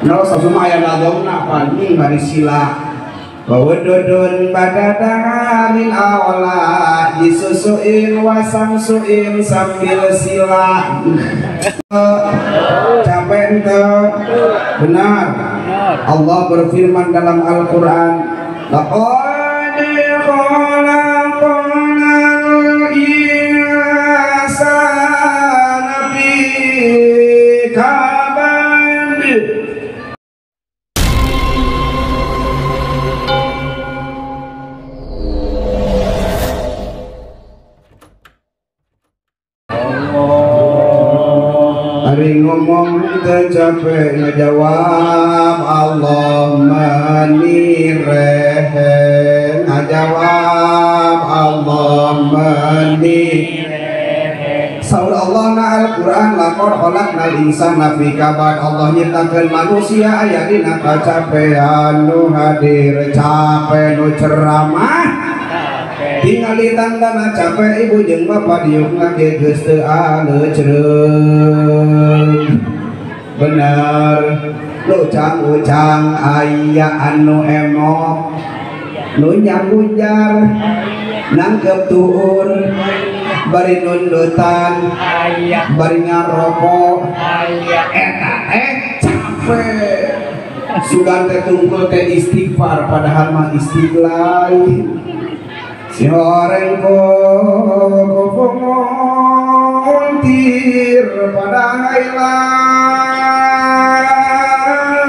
No sasuma aya lagongna paning bari sila. Wawududun badadaharin awala disusuin wasamsuin sambil sila. Capek ente? Benar. Allah berfirman dalam Al-Quran, laqad khalaqnal insana fi kabad. Hari ngomong tercapek ngejawab Allah menirehe, ngejawab Allah menirehe. Saur Allah na Al-Quran laqad khalaqnal insana fi kabad. Allah nyiptakeun manusia aya dina kacapean, nu hadir capek, nu ceramah tingali tandana capek, ibu jeung bapak diukna ge geus teu aleucreung. Bener lucang-ucang aya anu emok nu nyagujar nangkep tuur bari nundutan bari ngarokok eta teh capek. Sugan teh tungkul teh istighfar padahal mah istiqlal. Si horeng kofontir pada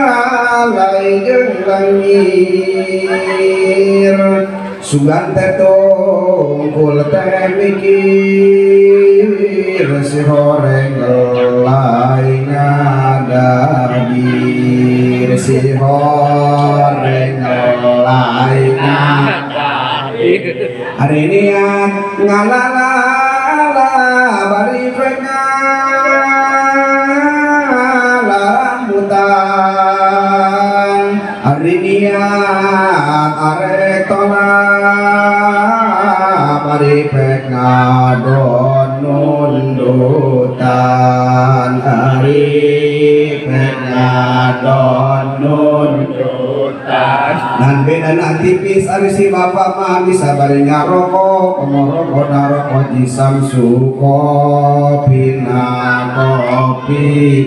lalai jeung langir. Sugan teh tungkul teh mikir si horeng lelai ngadadir. Si horeng lelai ngadadir. Hari niat ngalalala bari pek ngalarambutan. Hari niat arek tolak bari pek ngadon nundutan. Hari pek ngadon nundutan. Dan beda tipis ari si bapak mah bisa bari ngarokok, komo rokok narokok jisamsu kopi na kopi.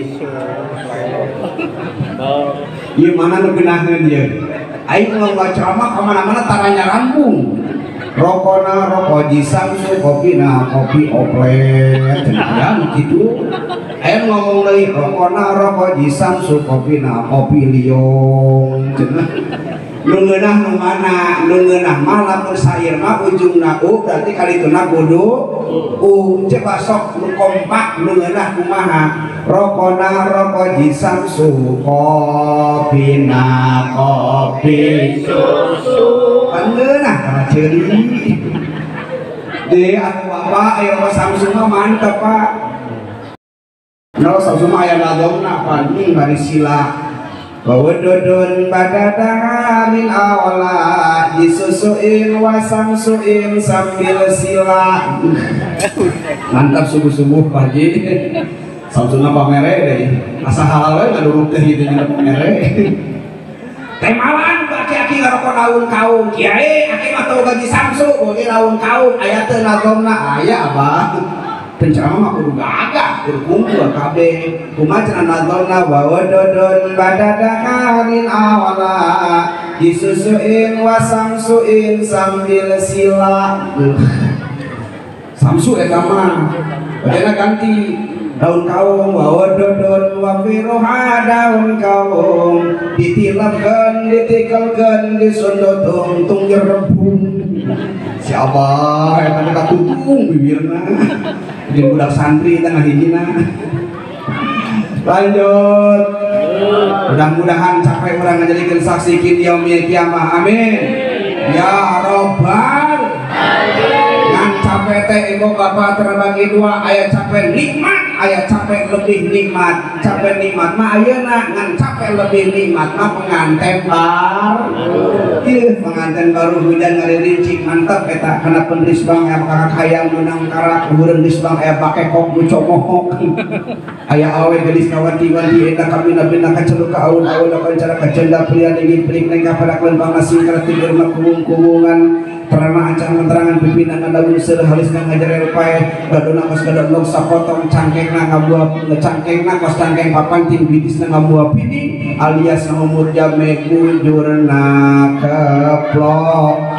Ieu mana nu geunaheun ieu? Aing ngomong ceramah ka mana-mana taranya rambung. Rokona rokok jisamsu kopi na kopi oplet. Cenah nu kitu. Aing ngomong deui rokona rokok jisamsu kopi na kopi liong. Cenah. Nu ngeunah nu mana? Nu ngeunah mah lamun sair mah ujungna u berarti kalituna kudu u. Coba sok nu kompak nu ngeunah kumaha? Rokona rokok jisamsu kopi na kopi susu. Kan ngeunah kana ceuli. Deui atuh bapak aya rokok Samsu mah mantep Pak. No Samsu mah aya lagongna paning bari sila. Wawududun badadaharin awala disusuin wasamsuin sambil sila. Mantap subuh-subuh Pak Haji. Samsuna pamere deh. Asa halal we ngaduruk teh gitu nya pamere. Teh malan ku aki-aki ngarokok daun kaung. Kiai aki mah teu gaji Samsu, oge daun kaung aya teu nagongna aya abah. Penceramah mah kudu gagah, kudu kumpul kabeh. Kumaha cenah nagongna wawududun badadaharin awala disusuin wasamsuin sambil sila. Samsu eta mah. Badana ganti daun kaung wawududun wafiruha daun kaung ditilapkeun ditikelkeun disundut tungtung jerebung. Si abah eta teh katutung bibirna. Jeung budak santri teh ngahijina. Lanjut. Mudah-mudahan capek urang ngajadikeun saksi kin yaumil kiamah. Amin. Ya robbal alamin. Ngan Capek teh ibu bapak terbagi dua, aya capek nikmat, aya capek lebih nikmat. Capek nikmat mah ayeuna, ngan capek lebih nikmat mah penganten baru. Ieu penganten baru hujan ngaririncik mantap eta kana penrisbang aya kakak hayam menang karak luhureun risbang aya bakekok nu comohok. Aya awe gelis kawanti-wanti eta kabina-bina kaceluk ka aun-aun kacara kajenda pria dingin pring neng kapada kelembang nasi karena mah kubung-kubungan terana ancangan terangan pimpinan ngadaun seueur halisna ngajar pae gadona kos gadon sapotong cangkengna ngabuah cangkengna kos cangkeng papancing bitisna ngabuah piding alias ngumur jame bujurna keplok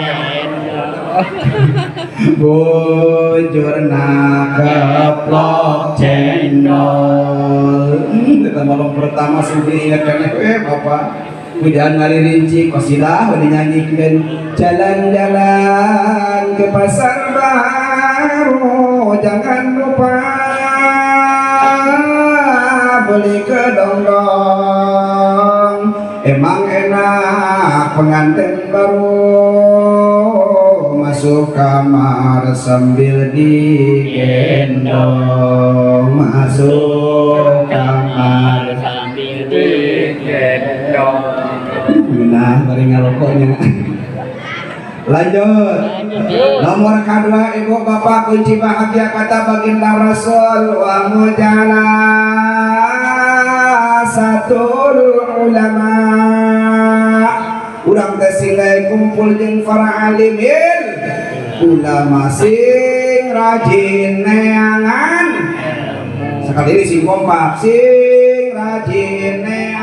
bujurna keplok cendol. Eta malam pertama sing ingat keneh bapak hujan ngalirinci kosidah dinyanyikan jalan-jalan ke pasar baru jangan lupa beli kedondong emang enak pengantin baru masuk kamar sambil digendong masuk kamar sambil digendong. Nah, bari ngarokoknya. Lanjut. Nomor kedua ibu bapak kunci bahagia kata baginda Rasul wa mujalasatul ulama. Urang teh singgai kumpul jeung para alimin ulama sing rajin neangan. Sekali ini sing kompak sing rajin neangan.